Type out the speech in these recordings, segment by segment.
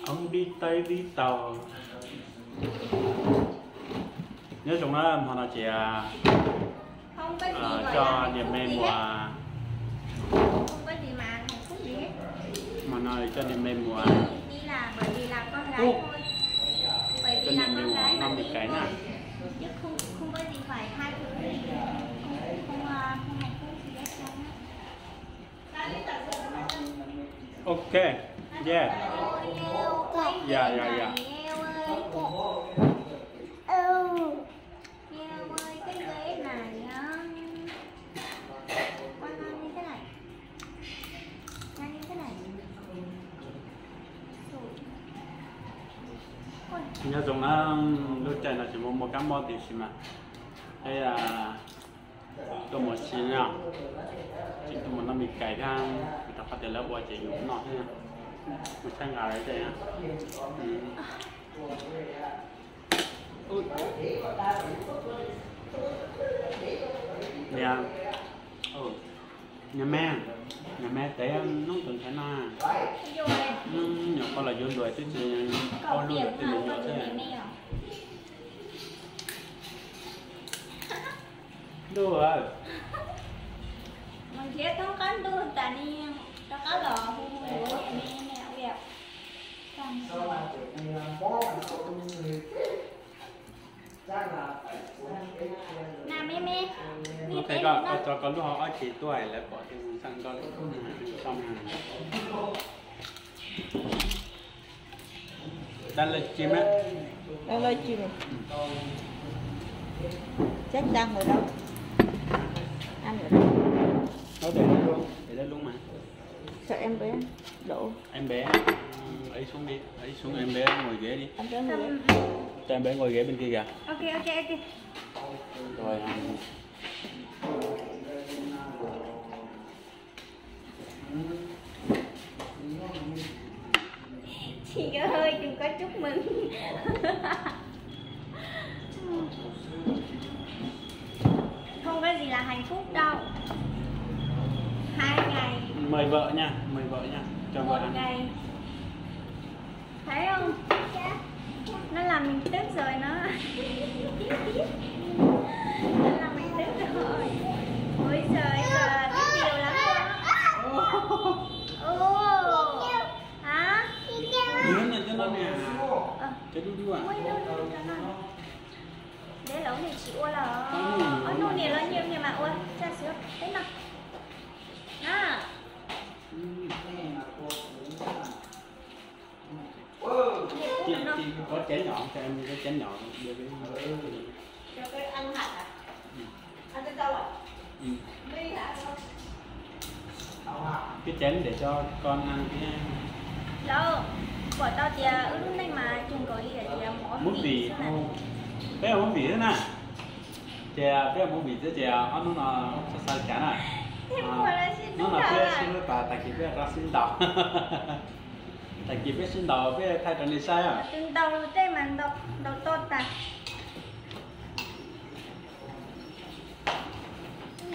Hoob dib taub dib taug. Nyob zoo na, hmo no ces coj niam me mus, hmo no coj niam me mus, coj niam me mus noj me kais na. Ok, yeah, yeah, yeah, yeah. Nyob zoo na, lub caij no tsis muaj muaj kab mob tiam sis mas tuaj mus si no, tseem tuaj mus noj me kais thiab, rau qhov tias lawv ua ces yus noj thiab, mus saib nqa lawv tej. Niam, niam me, niam me tev hnub twg nthav no, nyuam qhuav los yuav luag twb tsis, ob lub luag twb mus yuav xwb. Ntuj, mus nrhiav thoob qab ntuj tas ni, rov qab los hu hu yuav niam me me. Niam me me, koj tso koj lub hauv ob ces tuaj lawv pom ces mus xaj nkoj lawm. Dale, chim. Dale, chim. Chắc chắn rồi đó. Ăn rồi đó. Nói để đó luôn, để đó luôn mà. Sao em bé đổ? Em bé, ấy xuống đi, ấy xuống em bé ngồi ghế đi. Em bé ngồi ghế. Cho em bé ngồi ghế bên kia kìa. Ok, ok, ok. Rồi, à, Chị ơi, đừng có chúc mừng. Không có gì là hạnh phúc đâu. Hai ngày. Mời vợ nha, mời vợ nha. Cho vợ ăn. Một ngày. Thấy không? Nó làm mình tức rồi nó. Nó làm mình tức rồi. Ôi giời, giờ biết điều lắm luôn á. Ồ. Hả? Nứa này cho nó nè. Ờ. Cho đu đu à? Ui, đu đu cho nó. Để lẩu này chị ua là. Ôi, nụ này là nhiều người mà ua. Cho sữa. Thế nào? Đó. Chị, chị có chén nhỏ không? Cho em cái chén nhỏ. Đưa cái... Cho cái ăn hạt à? Ừ. Ăn cái rau à? Ừ. Ly hả con? Cái chén để cho con ăn cái... Lawv, pom tau tias wb lub neej mas tseem nkaus li tias mus ua movie xwb na. Peb mus movie xwb na. Ces peb mus movie xwb ces ob hnub no xav xav cas na. Hnub no peb sib hlub tas, tag kis peb rov sib ntaus. Tag kis peb sib ntaus peb thaij rau nej saib. Tus ntaus tej mas ntaus toj tas.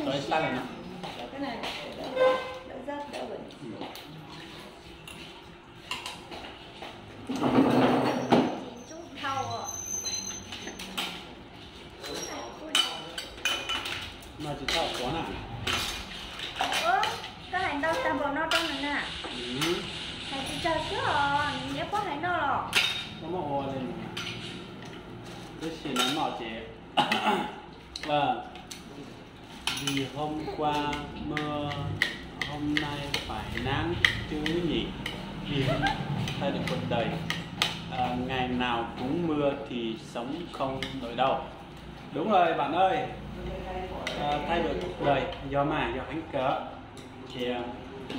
Rau ib sab lawm no. No tsis txhob quav na. Koj hais ntau tag npaum no rau nws na. Hais tsis tsawg xwb os, nws nyiam pob hais no los. Koj muab ua li, tab sis no noj ces Vì hôm qua mưa, hôm nay phải nắng, chứ nhỉ? Vì thay đổi cuộc đời, à, ngày nào cũng mưa thì sống không nổi đâu. Đúng rồi bạn ơi. À, thay đổi cuộc đời, yog mas, yog heev kawg. Ces,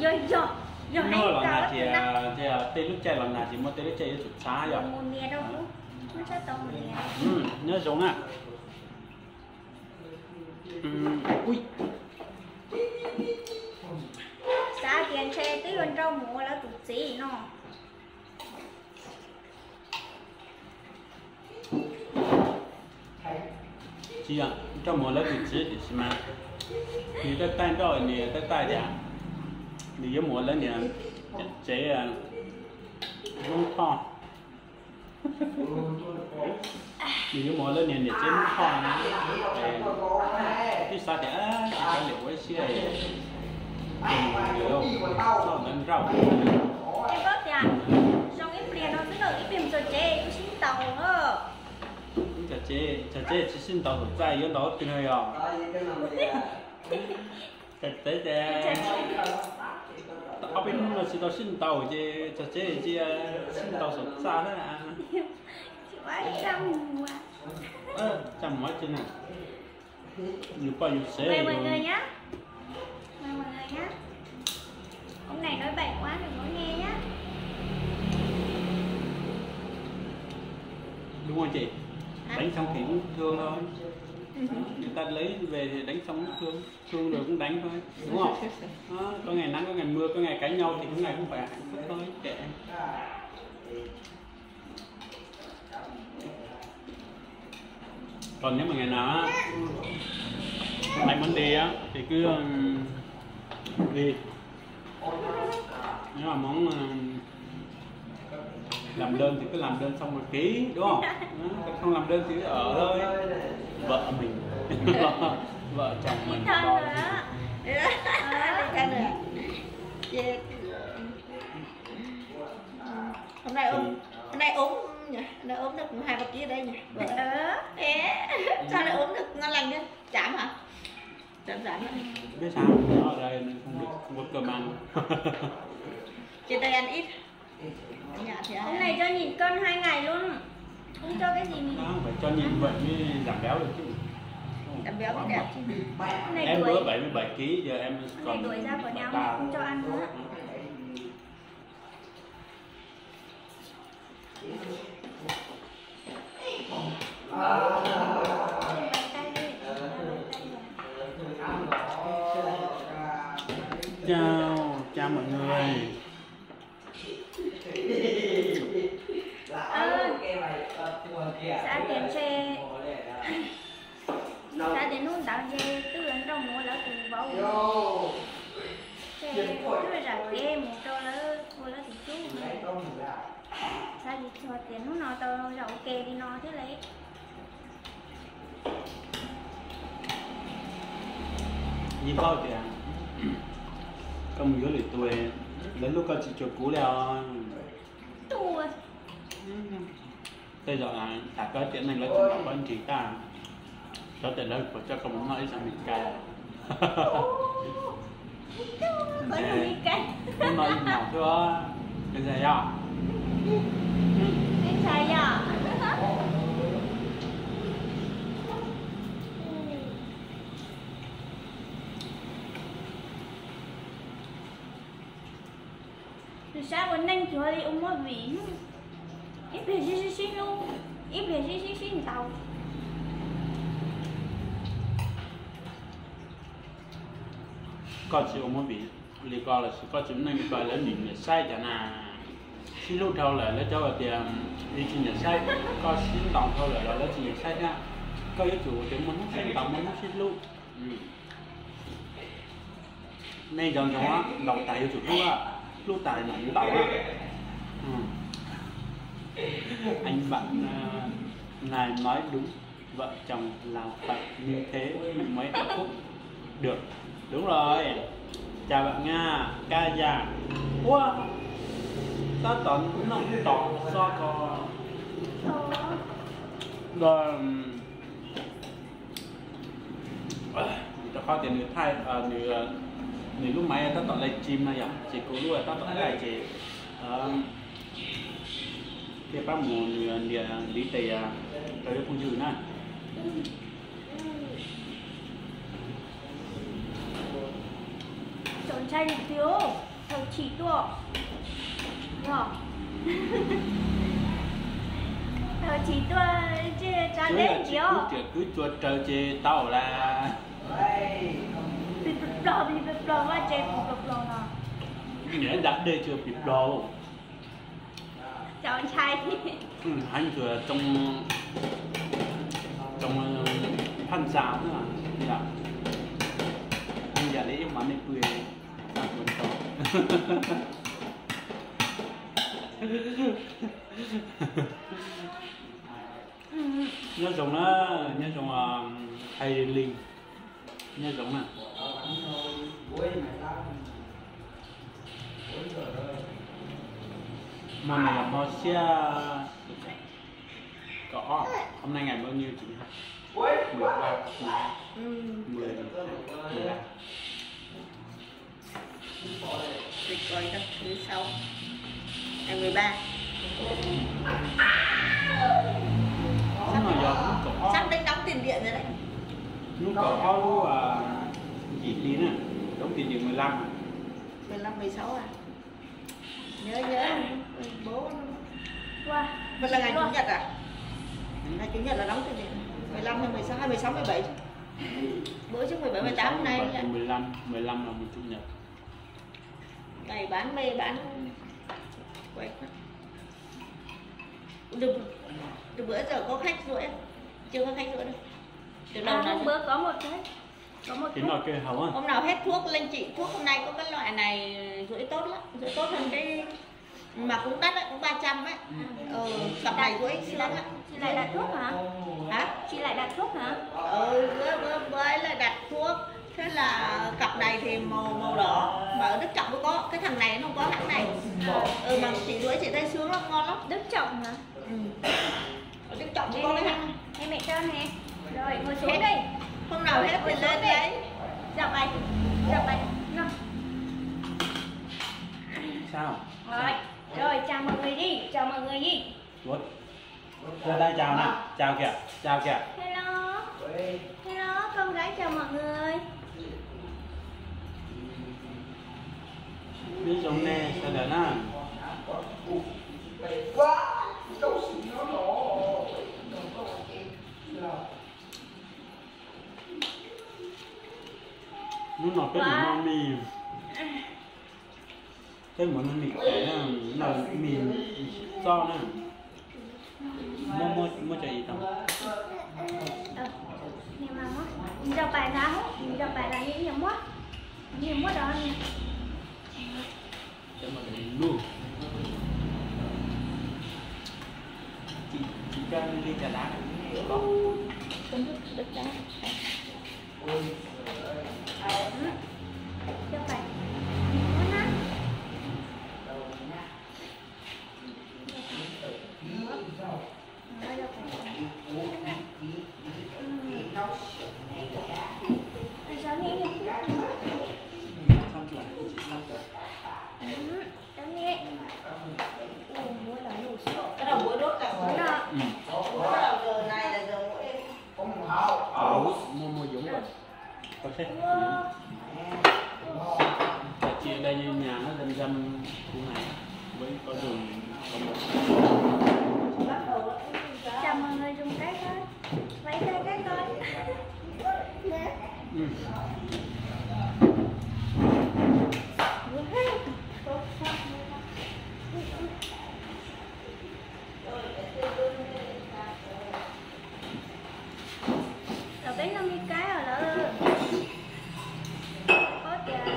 yog, yog, yog heev kawg. Ces, ces tej lub caij los nag ces muaj tej lub caij yuav tsum txhab yog. Nyob zoo na. Xav tias ntshe twb yuav nrauj mus ua lawv tus txiv no. Tsis yog nrauj mus ua lawv tus txiv tiam sis mas Nws taij taij nroj, nws taij taij tias nws yuav mus ua lawv niam tsev Hmoob Thoj. Nws yuav mus ua lawv niam niam tsev Hmoob Thoj na. Twb xav tias tsis tau liam ua ib siab, ces nws yuav txog ntawd nrauj. Es koj tias zoo ib pliag no xwb na, ib pliag mus txog tsev kuj sib ntaus na. Txog tsev tsis sib ntaus, txaij yuav ntaus twg no yog. Txog tsev ces ob peb hnub no tsis tau sib ntaus ces txog tsev cia sib ntaus saum txaj thiab. Txaj muag tsi na, yus poj yus sev. Mời mọi người nhá. Mời mọi người nhá. Hôm nay nói bậy quá đừng có nghe nhá. Đúng không chị? Hả? Đánh xong thì cũng thương thôi. Người ta lấy về thì đánh xong cũng thương. Thương rồi cũng đánh thôi, đúng không? Đó, có ngày nắng, có ngày mưa, có ngày cãi nhau thì có ngày cũng phải hạnh phúc thôi, kệ. Còn nếu mà ngày nào á, không đánh muốn đi á, thì cứ, ừm, đi. Nếu mà muốn, ừm, làm đơn thì cứ làm đơn xong rồi ký, đúng không? Đó, còn không làm đơn thì cứ ở thôi. Vợ mình lo, vợ chồng mình lo. Hôm nay ốm, hôm nay ốm nhỉ? Hôm nay ốm được hai ba ký đấy nhỉ? Thế sao lại ốm được ngon lành thế? Chán hả? Chán chán. Biết sao, nó ở đây nên không được, không có cơm ăn. Chia tay ăn ít. Ở nhà thì ai ăn? Cái này cho nhịn cân hai ngày luôn. Không cho cái gì nhịn. Đó, phải cho nhịn vậy mới giảm béo được chứ. Giảm béo mới đẹp chứ. Cái này đuổi. Em bữa bảy mươi bảy ký, giờ em còn bảy ba. Cái này đuổi ra khỏi nhà, hôm nay không cho ăn nữa. Chào, chào mọi người. Xav tias ntshe, xav tias hnub ntawd ntshe twb yuav nrog mus ua lawv tus vauv, ntshe twb zam kev mus rau lawv ua lawv tus tub. Xav tsis txog tias hnub no tau zaum ua ke li no thiab li. Yeej paub tias koj mus yuav lwm tus, lawv hlub koj tsis cuag kuv li os. Tej zaum tham koj tiam neej lawv tsis ntaus koj nrig tag, xyov tias lawv puas coj koj mus noj ib zaug Meskas. Noj ib zaug xwb, ntshai yog. Nws sab ua neej cuag li ua movie, ib pliag sib sib sib hlub, ib pliag sib sib sib ntaus. Koj tsis ua movie li ko los sis koj tsis ua neej li ko lawv nim nyiam saib cov na. Sib hlub dhau lawm lawv cov tias li tsis nyiam saib, koj sib ntaus dhau lawm los lawv tsis nyiam saib thiab. Koj yuav tsum tias muaj hnub sib ntaus muaj hnub sib hlub. Nej nco ntsoov, ntaus tas yuav tsum hlub, hlub tas mam ntaus. Anh bạn này nói đúng, vợ chồng là phải như thế mới hạnh phúc được. Đúng rồi. Chào bạn Nga, Kaya. Ua, tab tom noj tom xo ko. Rau qhov tias nws thaij, nws lub máy tab tom live stream no yom, ces kuv lub tab tom thaij ces thiaj pab mus nws nias ntiv tes rau ib phooj ywg na. Txaus ntshai li tiag, thawj chim tuaj. Yog, thawj chim tuaj, tsa deb tiag. Kwv tsuas raws ces tau las. Plig plig plig plig plig vaj tse plig plig plig no. Niam dab dej tsuas plig plig. Txaus ntshai. Heev tsuas tsoo, tsoo phaj ntxas xwb. Nyob zoo na, nyob zoo thaj li, nyob zoo na. Hmo no yog hmo xiab kaum ob, hôm nay ngày bao nhiêu chị ha? Mười ba, mười ba. Lịch coi các thứ sáu, ngày mười ba. Hnub no yog hnub kaum ob. Sắp đến đóng tiền điện rồi đấy. Hnub kaum ob lub yim hli na, đóng tiền điện mười lăm. Mười lăm, mười sáu à? Nhớ nhớ bố. Wow. Vậy là ngày chủ nhật à? Ngày chủ nhật là đóng tiền điện. Mười lăm hay mười sáu, hay mười sáu, mười bảy chứ. Bữa trước mười bảy, mười tám hôm nay. Mười lăm, mười lăm là một chủ nhật. Ngày bán mê bán quẹt. Từ, từ bữa giờ có khách rưỡi. Chưa có khách rưỡi đâu. Từ đầu là hôm bữa có một cái. Có một cái. Hôm nào hết thuốc lên chị, thuốc hôm nay có cái loại này dưỡi tốt lắm, dưỡi tốt hơn cái mà cũng đắt đấy, cũng ba trăm ấy. Cặp này dưỡi xương á. Chị lại đặt thuốc hả? Hả? Chị lại đặt thuốc hả? Ừ, bữa, bữa, bữa ấy là đặt thuốc. Thế là cặp này thì màu, màu đỏ, mà ở Đức Trọng mới có, cái thằng này nó không có hãng này. Ừ, mà chị dưỡi chị thấy xương lắm, ngon lắm. Đức Trọng hả? Ở Đức Trọng mới có cái hãng này. Em mẹ cho nè. Rồi, ngồi xuống đây. Hôm nào hết thì lên đấy. Dạo này, dạo này. Sao? Rồi, rồi, chào mọi người đi, chào mọi người đi. Ủa? Ra đây chào nè, chào kìa, chào kìa. Hello. Hello, con gái chào mọi người. Nyob zoo nej sawv daws na. Hnub no peb mus noj mis, peb mus noj mis caiv na, noj mis txob na. Muab, muab, muab cov ib tau. Nws mas muab, nws rau pais na, nws rau pais na, nws muab, nws muab rau nws. Cov mas lub, tsis, tsis coj li cov dab ko. Coj pais, nws muab na. Cái đầu bữa đốt là muộn. Bữa đầu giờ này là giờ muộn. Ủa, mua mua dúng rồi. Coi sếp. Chị ở đây như nhà nó dăm dăm khu này. Với có giường có một. Chào mọi người dùng cái thôi. Vẫy tay các con. Ừ. Cov peb no me kab os lawm. Paub tias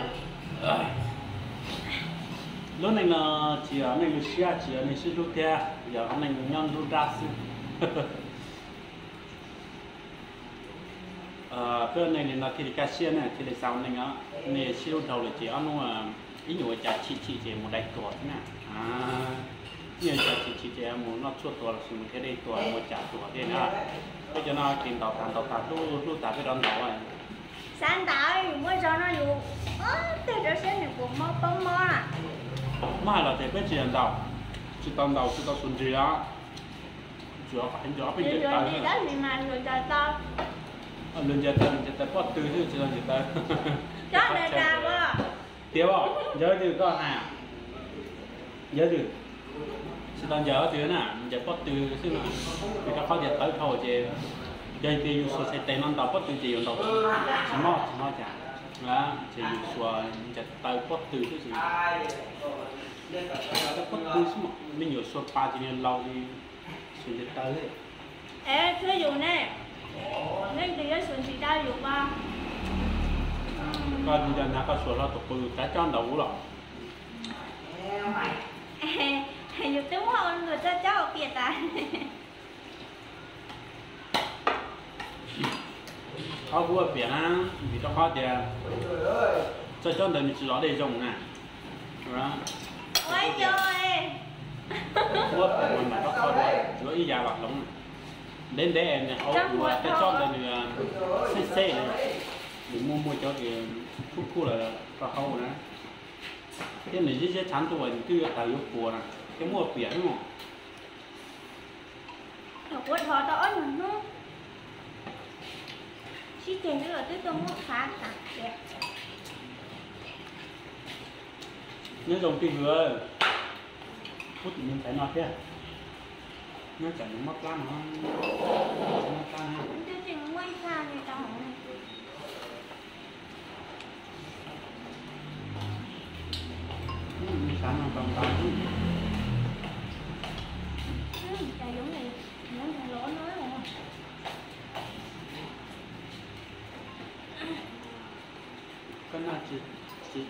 lub neej no tsis yog neej lub siab, tsis yog neej sib hlub thiab, yog neej nyob nruab nrab xwb. Peb ua neej li no thiaj li kaj siab na, thiaj li xav ua neej os. Nej sib hlub dhau lawm ces ob hnub ib nyuag ua cas chim chim ces mus dai tuag xwb na. Ib nyuag ua cas chim chim ces mus noj tshuaj tuag los sis mus thiab dai tuag, mus cas tuag thiab na. Peb cov no ces ntaus tas ntaus tas hlub hlub tas peb rov ntaus. Xav ntaus yus muaj zog no yus tej rau siab nws puas mob poob mob. Muab hais los ces peb tsis yog ntaus, tsis tau ntaus tsis tau xuas ntsig os. Tsuas qhov nco peb ncaws taw, ncaws taw, ncaws taw pob tw xwb tsis tau ncaws taw. Tiag os, Ntxawm Twm koj hais, Ntxawm Twm, tsis tau ncaws pob tw na, ncaws pob tw xwb no. Vim rau qhov tias tawv dhau ces yog tias yus xuas txhais tes no ntaus pob tw ces yus ntaus tsis mob tsis mob cas. Ces yus xuas ncaws taw pob tw xwb ces pob tw xwb, me nyuam xuas pas ces nws laus li. Xyuas ntsis taw li. Es thiab yus ne, leej twg yuav xyuas ntsis taw yus mas. Koj nco hnav koj xuas hlo tus qws kav coj ntaus ub los. Yus twb muab luag txoj cob ua piam tas. Qhov kuv ua piam na, vim rau qhov tias txoj cob ntawd nws tsis los dej zoo na. Ua piam mas mam rau qhov dua, yuav ib yam los hloov. Ntev ntev nws hauv ua tej tsob ntawd nws xeb xeb na, nws muaj muaj cov khuj khuj lawm rau hauv na. Thiab nws ziab ziab tshav ntuj nws twb yuav tawg yuav puas na, thiab muaj piam no. Thaum kuv dhos tau ob nyuag hnub, sib ceg xwb los twb tuaj muab qhav tas tias. Nyob zoo tij hwv, pub tus me ntxhais no thiab. Nyob tsam nws mob plab no, mob plab na. Twb tseem muaj ib thaj li tau. Xav no tau ntau. Cas yoov, yoov nrog lov no. Koj noj tsis, tsis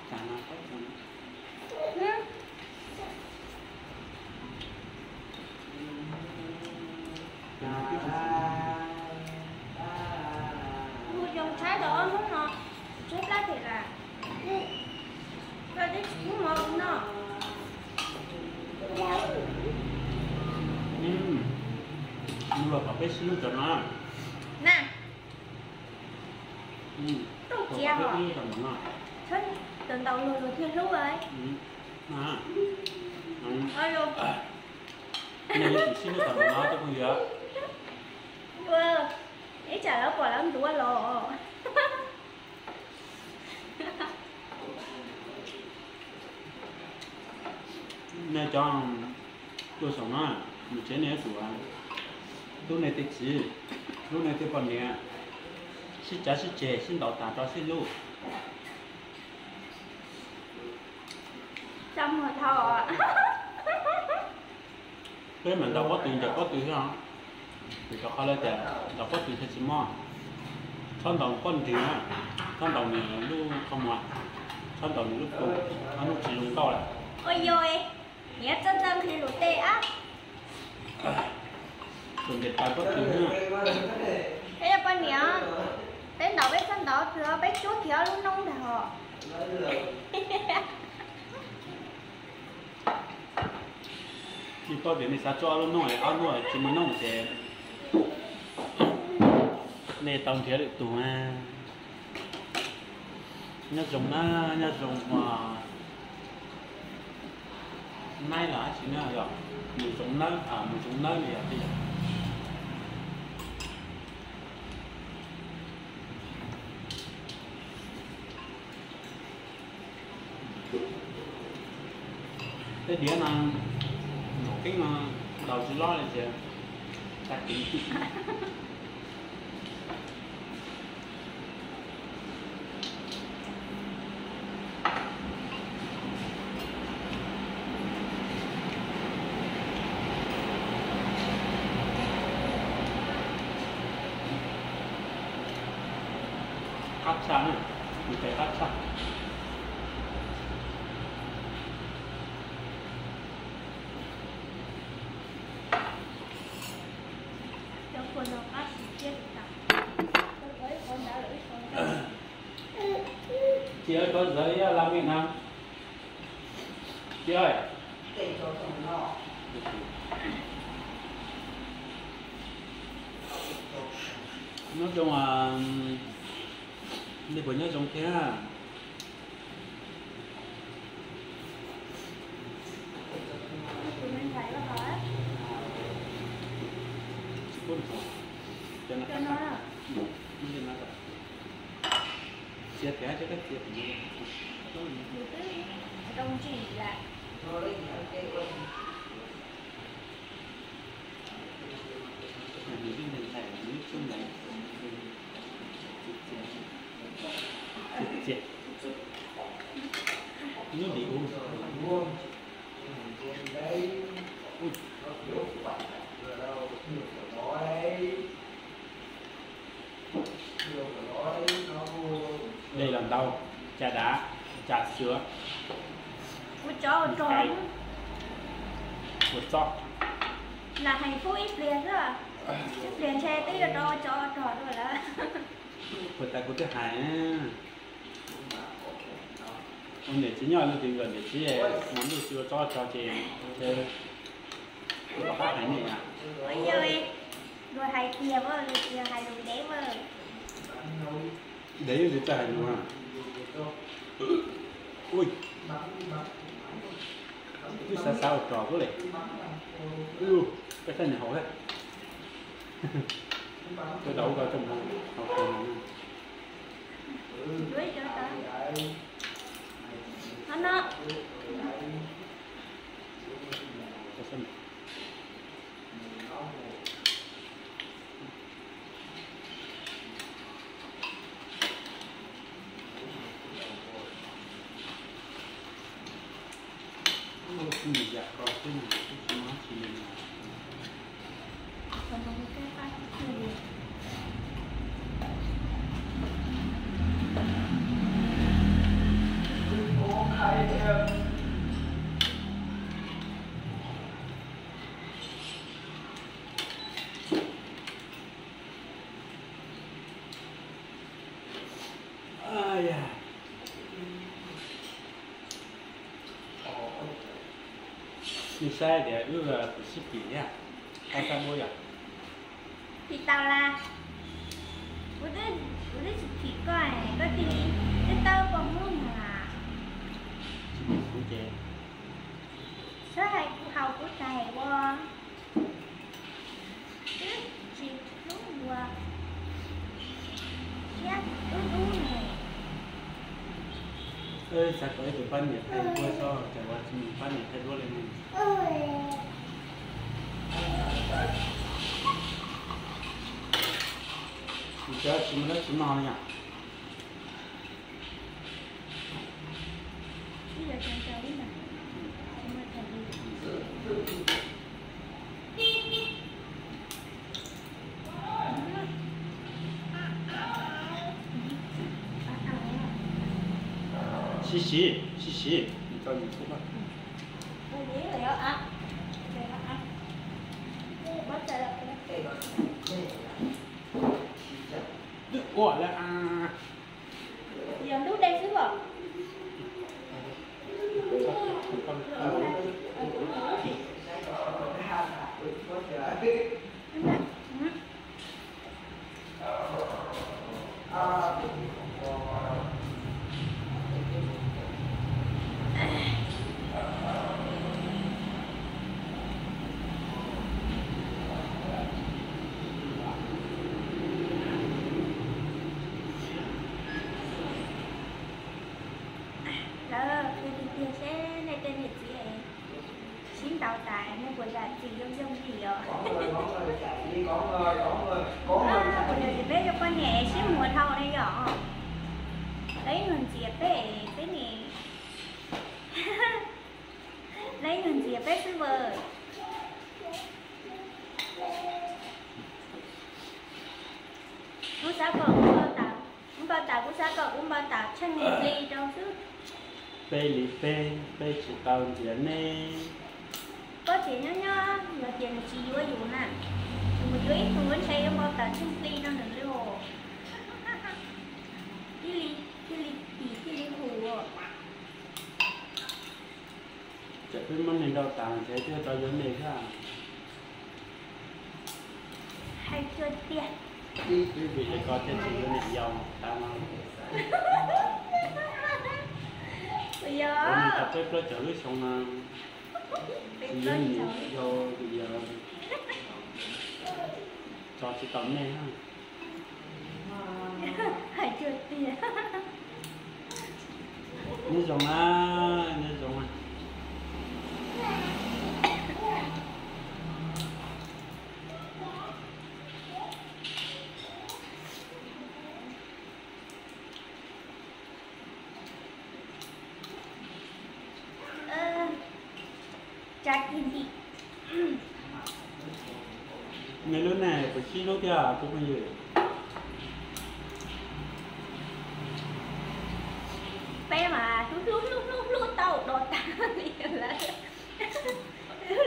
tas no koj tsis. Hu zoo tshaib rau ob hnub no, tshaib plab phem las. Koj twb tsis pub mov kuv noj. Mus los kom peb sib hlub rau no na. Tau cia hos, txhob tau ntaus luag luag thiaj hlub. Nej yuav tsum sib hlub tau npaum no cov phooj ywg. Ib tsam lawv pom lawv ntuav los. Nej cov tuaj saum no, mus tsev nej yuav tsum hlub nej tej txiv, hlub nej tej poj niam, sib cav sib ceg sib ntaus tas rau sib hlub. Peb mam ntaus pob tw ncaws pob tw thiab os. Vim rau qhov lawv tias ntaus pob tw thiaj tsis mob. Txhob ntaus pob nrig na, txhob ntaus nws lub qhov muag, txhob ntaus nws lub kua, ob hnub tsis zoo nkauj lawm. Ua yog, niam txawj txawj nqhis lus tej ab. Tus ntes taw pob tw na. Peb yog poj niam, peb ntaus peb txhob ntaus txwv os, peb tsuab kiag ob lub noob ntag hos. Nej paub tias nej xav tsuab ob lub noob, ob hnub tsis muaj noob ces nej tau nrhiav lwm tus. Nyob zoo na, nyob zoo. Naib los ab tsi na yog, mus zoo nawb, mus zoo nawb li yog tej yog. Tej diav no, nqaum keeb no, ntaus tsis lob li ces tag kev. Qab tshaj na, tus tes qab tshaj. Cov kua no qab xis thiab tas. Cia koj zawv ib laj mej na. Cia, nyob zoo, nej puas nyob zoo thiab? Txiav tiav, txiav tiav. Hnub dim ub. Dej los ntau, ca dav, ca xyuav. Ua tsov ua rog. Ua txob. Lam hais Phub ib pliag xwb, ib pliag ntshe twb yuav rov ua tsov ua rog dua lawm. Puas tas kuv twb hais, ua niam txiv nyob lub twg nkawd niam txiv hmos ntuj tsis ua tsov ua rog ces, ces kuv rov qab hais nej na. Ua yog luag hais tiag, luag tiag hais lus dev mas. Dev yuav tsis txawj hais lus na. Ui, twb xav xav ua rog xwb le. Peb saib nws haus thiab. Peb tau ua rau coj mus haus rog no. Nej saib tias wb tus sib phim thiab, tau sab npuab yog? Phim tau las, kuv twb tsis phim koj, koj cia li twb tawb koj mus mas. Tsis phim kuv ces txhob hais kuv haus kuv tais ua. Twb tsis hlub ua siab dub dub ne. Xav kom ib tug pab niam thaij duab tso, cas ua tsis muaj pab niam thaij duab li ne. Tsis muaj dab tsi noj li yom. Sib siv, sib siv, tau yus xwb. Twb ua lawm a. Yog ntub dej xwb os. Lawv qhia tiag tiag seb nej tej niam txiv sib ntaus tas nej puas zam txim yooj yooj yim os. Kuv yog tias peb cov poj niam sib muag dhau ne yom. Lawv ib nyuag ntxias peb, peb ni, lawv ib nyuag ntxias peb xwb vawm. Kuv xav kom kuv npau taws, kuv npau taws, kuv xav kom kuv npau taws tsheej plig rau xwb. Peb li peb, peb tsis tau ntxias nej. Koj tias nyob nyob, yog tias nws tsis yuav yus na, nws mus yuav ib tug ntshe yuav npau taws tsheej plig rau nws li os. Thiaj li, thiaj li tim, thiaj li hum. Txawm peb muab neeg nrauj tas ntshe twb tau yuav nej thiab. Hais tiag tiag. Twb vim li ko thiaj tsis yuav niam yau tas no. Yog, tau peb plaub caug lub xyoo no tsis yuav niam yau vim yog tso tsis tau nej na. Hais tiag tiag. Nyob zoo na, nyob zoo na. Tsa kis ntim. Nws lub neej puas sib hlub thiab kuv phooj ywg? Peb mas hlub hlub hlub hlub hlub tau dos tag.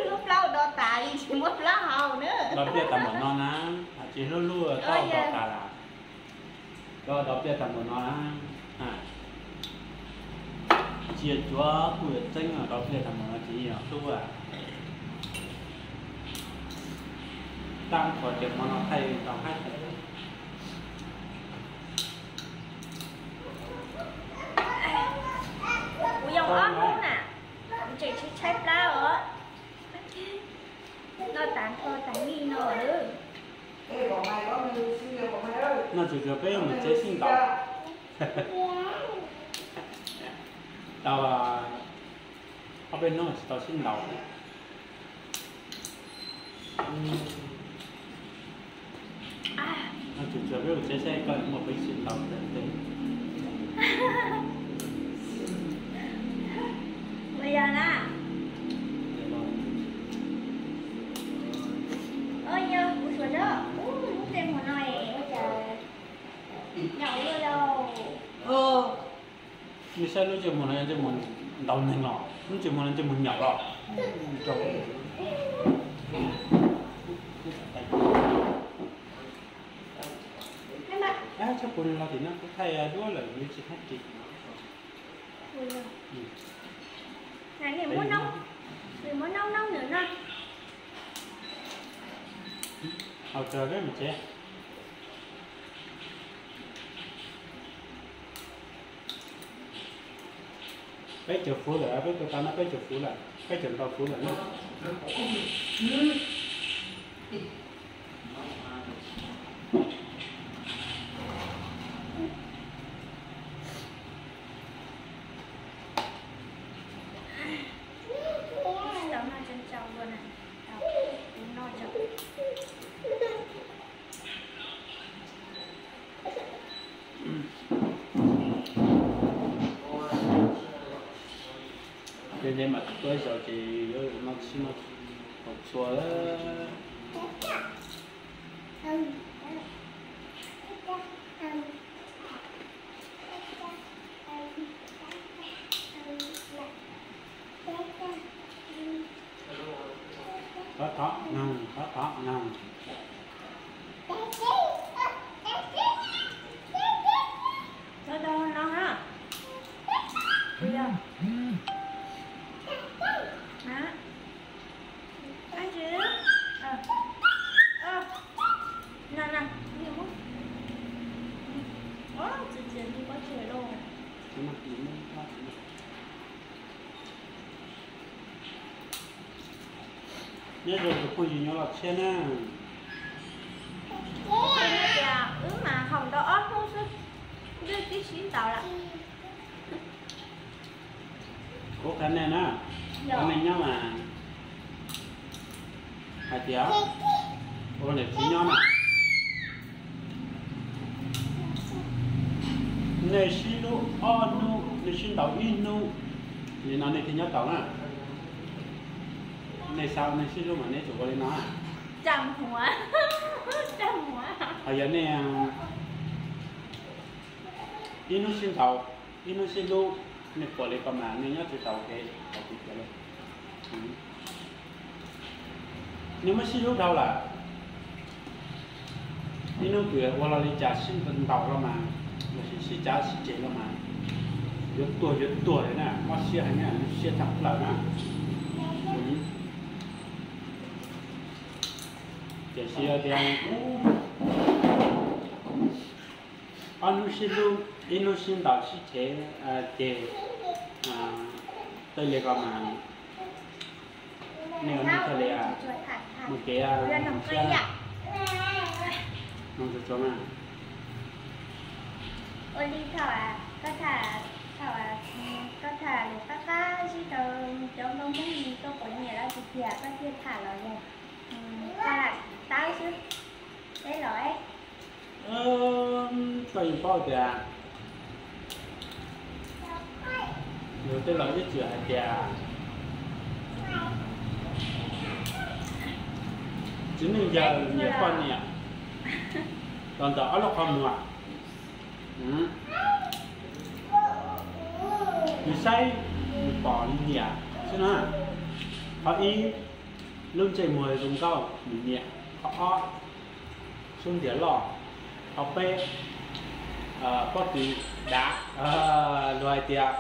Lub plaub do tas li tsis muab plaub hau na. Do pliaj tag npaum no na, tsis hlub hlub tau do tas las. Koj do pliaj tag npaum no na. Cia cuav kuj yuav txeeb, do pliaj tag npaum no ces yeej hlub. Tab qhov tias hmo no thaij tau haib. Kuv yoo ob hnub na, kuv tseem tshaib tshaib plab os. Noj tas nrho tas nij no lawm. Noj tsuag tsuag peb mus tsev sib ntaus. Tau ob peb hnub tsis tau sib ntaus. Noj tsuag tsuag peb mus tsev saib koj muaj peev xwm ntaus ntawm tes. Ua yog na. Ua yog kuv suav zog ub lub ntsej muag no es ua cas nyaum luaj lauj. Nej saib lub ntsej muag no yog ntsej muag ntaus neeg los, lub ntsej muag no ntsej muag nyaum los. Txhob pub nws los tim no, kuv thaij duab lawm nws tsis thaij ris. Nws muab noob, nws muab noob noob nws no. Haus kawg peb mus tsev. Peb caug fuv lawm, peb tua tau no peb caug fuv lawm, peb caug ntau fuv lawm na. Ces ntev mam tuaj ib zaug ces yuav noj txhij noj txhua. Thov thov noog, thov thov noog. Thov thov noog na. Ua yog. Hab. Ab tsi. Na na, txias txias li pob tseg lauj. Nyob zoo tus phooj ywg nyob los tshiab na. Tias wb mas haus ntau ob hnub xwb, twb tib sib ntaus lawm. Kuv qhia nej na, nej nyob mas hais tias ua niam txiv nyob na, nej sib hlub ob hnub, nej sib ntaus ib hnub, li no nej thiaj nyob tau na. Nej xav nej sib hlub mas nej tsum ua li no. Ho yog nej ib hnub sib ntaus, ib hnub sib hlub, nej pom li ko mas nej nyob tsis tau kev, tau kev tiag li. Nej muab sib hlub dhau lawm, ib hnub twg ua los li cas sib ntaus los mas, los sis sib cav sib ceg los mas, yuav tuag yuav tuag li na, mob siab heev na, siab tshaj plaws na. Tiam sis tias ob hnub sib hlub, ib hnub sib ntaus sib ceg, ceg, tej li ko mas nej ua neej thiaj li mus kev siab na. Ua li thaum koj tham, thaum koj tham lus qab qab zib rau cov nkauj Hmoob li koj puas nyiam lawv tiag tiag koj thiaj tham los yog koj lam tawb xwb. Peb los, koj yeej paub tias yus tej laus ib txwm hais tias txiv neej yawg nyiam poj niam los ntawm ob lub qhov muag. Nws saib, nws pom, nws nyiam, Xwb na, qhov ib, lub ntsej muag zoo nkauj nyiam. Qhov ob, xub ntiag loj. Qhov peb, pob kws dav, luag hais tias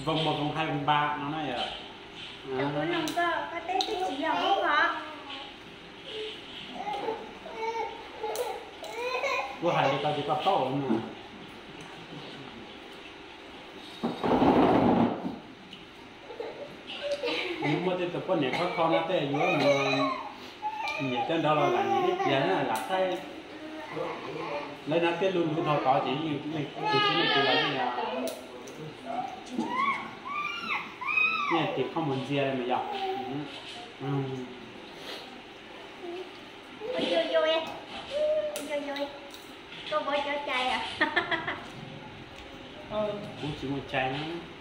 voo mas voo hais voo npa no na yom. Kuv nug koj, koj teb twb tsis yog lub hov. Kuv hais li ko ces koj paub no. Yus muaj tej tus poj niam khov kho no tej yuav mus nyiam cov nrov los lam nyiam ib pliag na lam saib. Lawv no tej lus lus dhau tod ces leej twg tsis leej twg los yeej, yeej tis qhov muag ntxiag mas yog. Koj muaj cov cai, kuv tsis muaj cai na.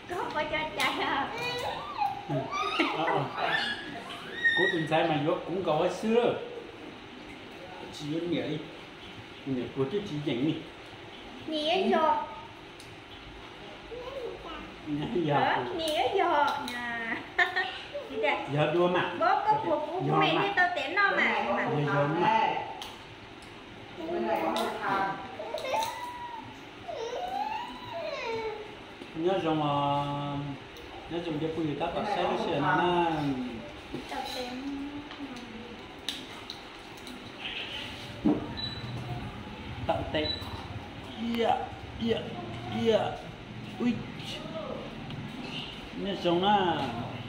Koj muaj cov cai. Kuv tus ntxhais mas yuav kuv nkaus xwb, tsis yuav niam li. Niam kuv twb tsis yeem li. Nyiam yog, nyiam yog, yog dua mas. Koj puas kuv me thiaj tau tes noj mas. Yog, yog mas. Nyob zoo, nyob zoo cov phooj ywg tab tom saib lub sij hawm no na. Tawm tes, ia, ia, ia, ui, nyob zoo na,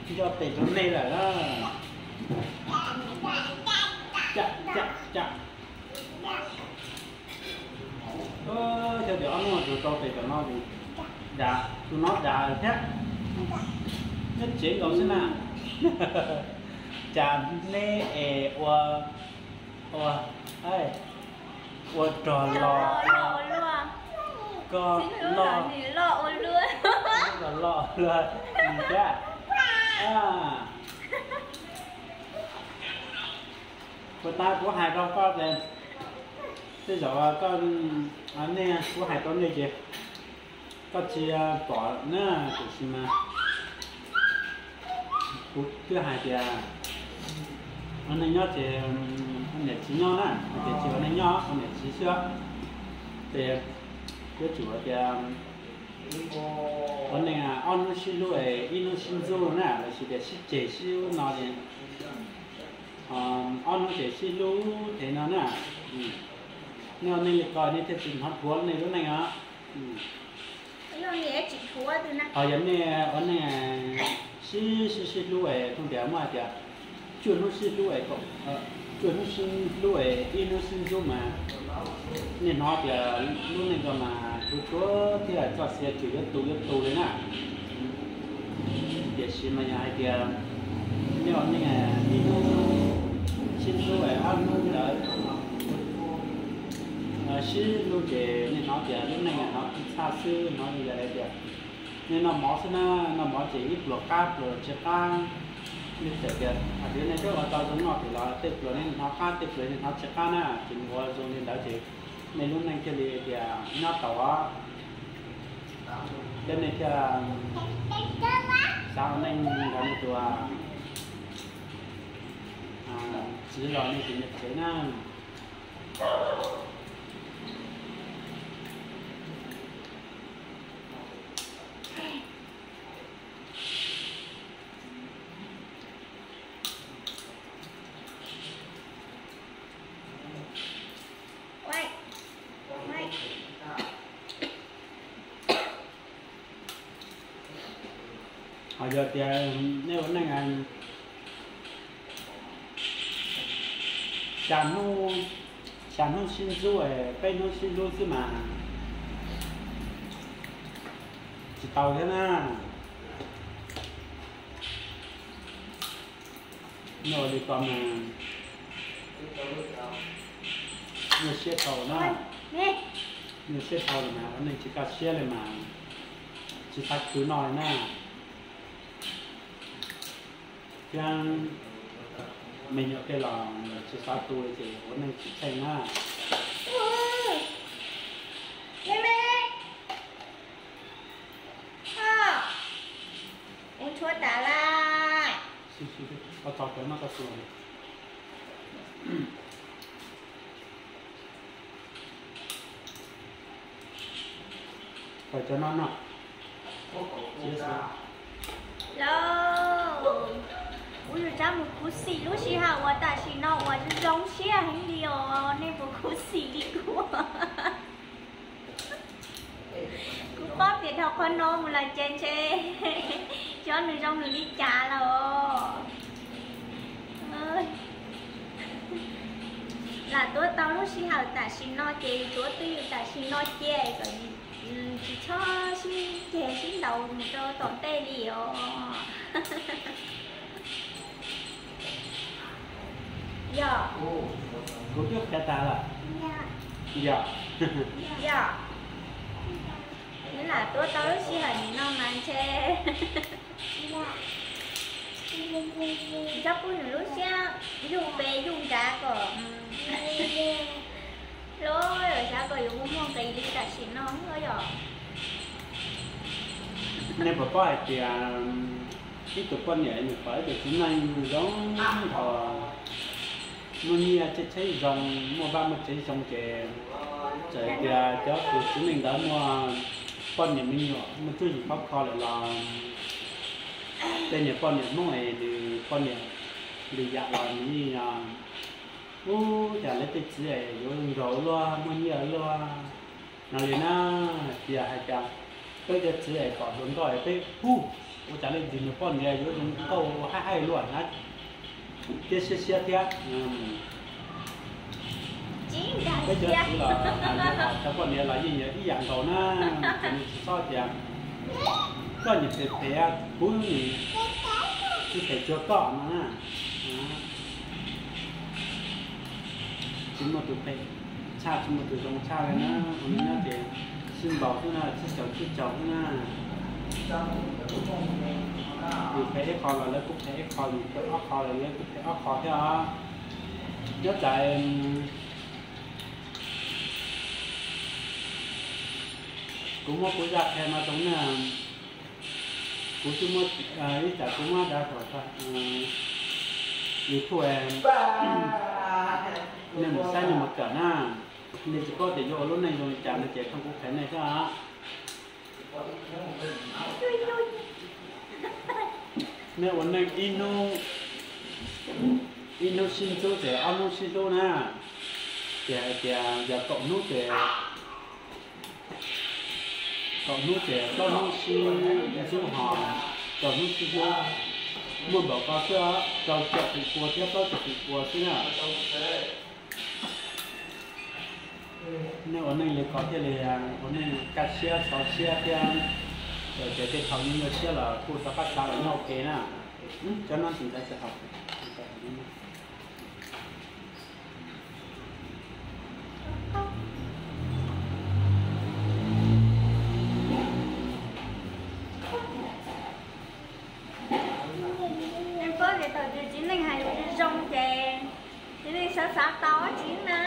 nco tes rau nej lawm na. Cam, cam, cam. Cov tias ob hnub tsis tau tes tam no, dav, tus no dav thiab. Nyob tsev nkaus xwb na. Cas neb es ua, ua, ua rog los, koj loj, loj, loj luag thiab. Puas tas kuv hais rau koj tias, tej zaum koj, nej, kuv hais rau nej ces koj tsis pom na, tiam sis mas kuv twb hais tias ua neej nyob ces ua niam txiv nyob na, hais tias tsis ua neej nyob ua niam txiv xwb. Ces yuav tsum hais tias ua neej ob hnub sib hlub es ib hnub sib ntxub na, lossis tias sib ceg sib ub no ces ob hnub ces sib hlub ces no na. Nej ua neej li ko nej thiaj tsis hnov dhuav nej lub neej os. Ho yog nej ua neej sib sib sib hlub es thooj tias muaj hais tias cuaj hnub sib hlub es, cuaj hnub sib hlub es ib hnub sib ntxub mas nej hnov tias lub neej ko mas tsuav tsuav thiab txoj sia tsuas yuav tu yuav tu li na. Tiam sis mas yog hais tias nej ua neej ib hnub sib hlub es ob hnub ntawd sib hlub ces nej hnov tias lub neej hnov txhaj xwb, hnov li yog hais tias nej noj mov xwb na, noj mov ces ib pluas qab pluas tsis qab. Nej txawm tias hais tias nej twb ua tau zoo noj tim los tej pluas nej hnov qab tej pluas nej hnov tsis qab na, ces nws ua zoo li ntawd ces nej lub neej thiaj li tias nyob tau os. Thiab nej thiaj xav ua neej nrog nej tus txiv los nej tus niam tsev na. Ho yog tias nej ua neej xya hnub, xya hnub sib ntxub, peb hnub sib hlub xwb mas tsis tau thiab na. Nej ua li ko mas nyuaj siab dhau na. Nyuaj siab dhau los mas ua neej tsis kaj siab li mas tsis xav khwv noj li na. Thiab me nyuam tej los tsis xav tu li ces ua neej tsis tsheej na. Ua tshuab tas lawm. Koj tso cov no tso xwb. Koj cov no no. Los, kuv yuav rov mus khuv xim lub sij hawm uas tam sim no uas zoo siab heev li os, nej puas khuv xim li kuv? Kuv paub tias dhau qhov no mus lawm ces ntshe xyov nws zoo nws li cas lawm. Lam tuav tau lub sij hawm tam sim no ces tuav twj ywm tam sim no cia kom tsis txhob sib ceg sib ntaus mus rau tom ntej li os. Yog. Kuv twb qhia tas lawm. Yog. Yog. Neb lam tuav tau lub sij hawm nim no mas ntshe txhob pub nws lub siab yuj pes yuj nrad kom lub xav kom yuav muaj muaj nqis li tam sim no yom. Nej puas paub hais tias ib tug poj niam nws pom ib tug txiv neej zoo nraug, muaj nyiaj tsheb zoo, muaj vaj muaj tsev zoo ces txawm tias cov tus txiv neej ntawd muaj poj niam me nyuam muaj cuab yim khov kho lawm los tej niag poj niam Hmoob es nws poj niam lwm yam los nws yeej ub cas lawv tej txiv es yuav nraug luaj muaj nyiaj luaj no li na. Tias hais tias peb cov txiv es pom hluas nkauj es peb hu ua cas li nws poj niam yuav zoo nkauj haib haib luaj na, thiab siab siab thiab. Peb cov txiv los cov poj niam los yeej yog ib yam nkaus na, ces nws tsis txhob tias koj niam phem phem kuv tsis phem cuag koj no na. Tsis muaj tus phem tshaj tsis muaj tus zoo tshaj li na, ua li no ces sib npaus xwb na, sib caum sib caum xwb na. Yus phem ib qho los lawv kuj phem ib qho, yus phem ob qho los lawv kuj phem ob qho thiab os. Nyob tsam kuv muab kuv zaj qhia no rau nej, kuv twb muab ib tsam kuv muab da thaum YouTube nej mus saib nej mus kawm na, nej tsis paub tias yuav ua lub neej zoo li cas no ces thooj kuv qhia nej thiab. Nej ua neej ib hnub sib ntxub ces ob hnub sib hlub na, ces hais tias yog kaum hnub ces kaum hnub ces plaub hnub sib ntxub ho rau hnub sib hlub, muaj npaum ko xwb, rau caum feem pua thiab plaub caug feem pua xwb na. Nej ua neej li ko thiaj li ua neej kaj siab xov siab thiab, ces tej thaum nyuaj siab los kuj rov qab xav los nyob ua ke na. Cov no tsis ntxav tsis haum. Thaum txiv neej hais zoo ces txiv neej xav xav tau tsis na.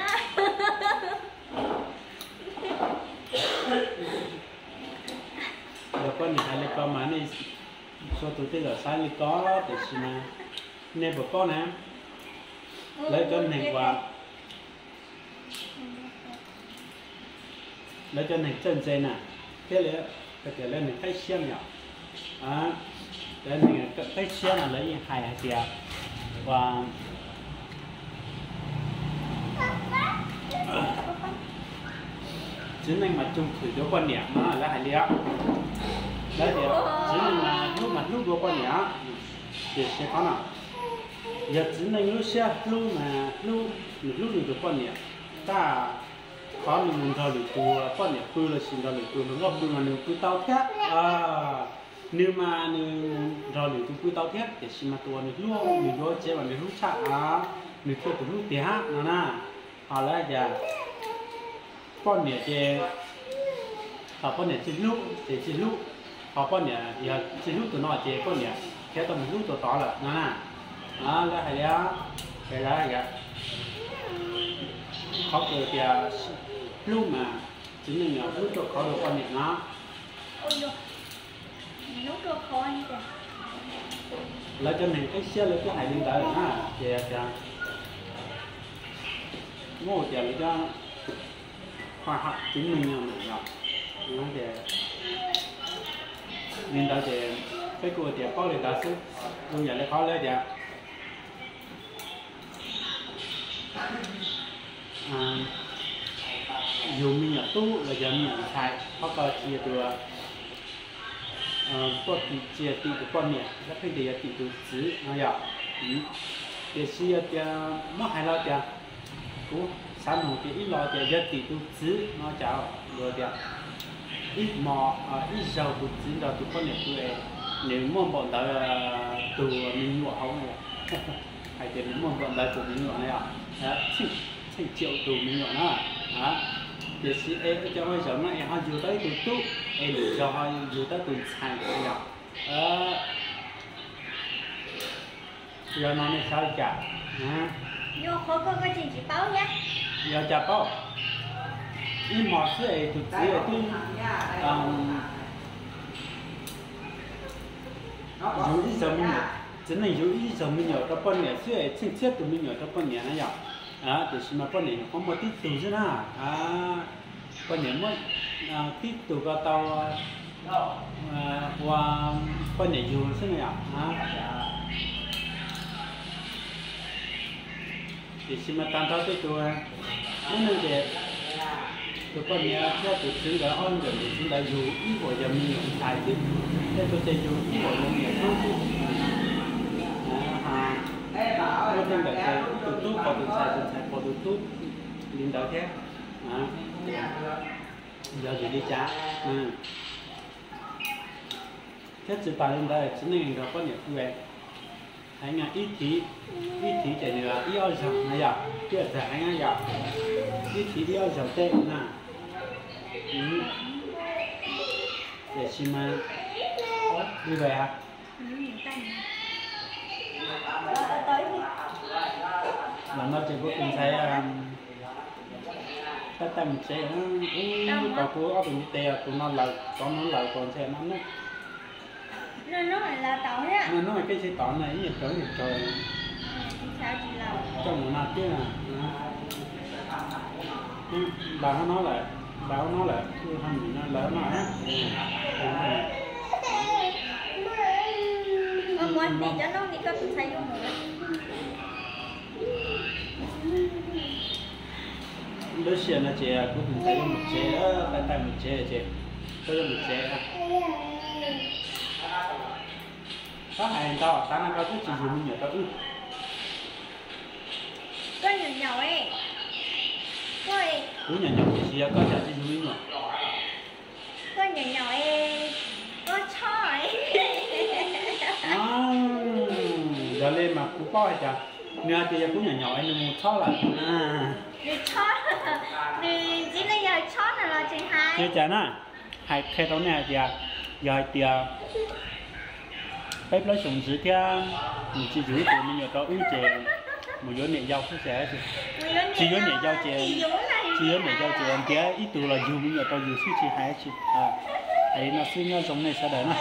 Yog poj niam hais li ko mas nej txhua tus tej zaum xav li ko, tiam sis mas nej puas paub na, lawv cov neeg uas lawv cov neeg txawj ntse na, thiab lawv tias lawv neeg qib siab no, lawv neeg qib siab no lawv yeej hais hais tias ua txiv neej mas coog khwm dua poj niam no lawv hais li. Lawv tias txiv neej mas hlub mas hlub dua poj niam, tiam sis qhov no yog txiv neej lub siab hlub mas hlub, nws hlub nws tus poj niam, tab qhov nws mus nrog lwm tus poj niam pw lossis nrog lwm tus hluas nkauj pw mas nws pw tau thiab. Nws mas nws mus nrog lwm tus pw tau thiab, tiam sis mas tus uas nws hlub nws yuav tsev mas nws hlub tshaj, nws thiaj tus hlub tiag no na. Ho lawv tias poj niam ces thaum poj niam tsis hlub ces tsis hlub, ho poj niam yog tsis hlub tus no ces poj niam khiav tau mus hlub tus tod lawm no na. Lawv hais li, qhov kws tias hlub mas txiv neej hlub rau qhov dua poj niam no. Lawv cov neeg qib siab lawv twb hais li ntawd na, ces tias muab tias lawv cov khoa học chứng minh no yog, tias li ntawd ces peb kuj tias paub li ntawd xwb. Zoo yam li qhov lawv tias yug me nyuam tub los yog me nyuam ntxhais, qhov ko tsis yog tus, poj, tsis yog tim tus poj niam, lawv pheej tias yog tim tus txiv no yog. Tiam sis yog tias muab hais los tias, kuv xav nug tias ib los tias yog tim tus txiv no cas luag tias ib hmo, ib zaug tus txiv nrog tus poj niam pw es nws muaj npaum ntawd tus me nyuam hauv no yog. Hais tias nws muaj npaum ntawd tus me nyuam no yog, tsheej triệu tus me nyuam na. Tiam sis es cov ua zaum no es ho yug tau ib tug tub, es lwm zaug ho yug tau tus ntxhais no yog. Yog no nej xav li cas? Yog cas paub? Ib hmo xwb es tus txiv twb yug ib zaug me nyuam, txiv neej yug ib zaug me nyuam rau poj niam xwb es tsheej txhiab tus me nyuam rau poj niam na yog. Tiam sis mas poj niam nyuam qhuav muaj tib tug xwb na. Poj niam muab tib tug ko tau ua poj niam yug xwb na yog. Tiam sis mas tag nrho tej tus, ub, neeg ces tus poj niam thiab tus txiv ntawd, ob nkawm tus txiv ntawd yug ib huam yog me nyuam ntxhais xwb, tej tus ces yug ib huam yog me nyuam tub xwb. Muaj tej nkawm ces ib tug tub pom tus ntxhais, tus ntxhais pom tus tub li ntawd thiab. Yog vim li cas? Thiab tsis tas li ntawd, txiv neej nrog poj niam pw hais nyob ib thiv, ib thiv ces nws ib ob zaug no yog, thiaj txawm hais nyob yog ib thiv ib ob zaug tej na. Tiam sis mas li ntawd, los no ces kuv tus ntxhais tab tab mus tsev, ub, tau kuv ob tug ntiv tes, tus no lawm, cov no lawm, tus ntxhais no noj. Noj hnub peb sib tod no ib nyuag tsaug ib nyuag tsaug, coj mus no tiag. Lawm hauv no lawm, lawm hauv no lawm, ho nim no lawm no. Lub sij hawm no ces kuv tus ntxhais yuav mus tsev, tab tab mus tsev ces koj yuav mus tsev. Txhob hais ntau, tav no koj twb tsis yug me nyuam rau wb. Kuv nyuam nyaum tiam sis yog koj cas tsis yug me nyuam. Yog li mas kuv paub hais tias nws hais tias yog kuv nyuam nyaum es nws mus txhob lawm. Tsis cas na, hais qhia rau nej hais tias, yog hais tias peb plaub xyoos ntxiv thiab nws tsis yug ib tug me nyuam rau wb ces mus yuav niam yau xwb ces, tsis yuav niam yau ces, tsis yuav niam yau ces ntiav ib tug los yug me nyuam rau yus xwb tsis hais tsis. Hais li no xwb, nyob zoo nej sawv daws na.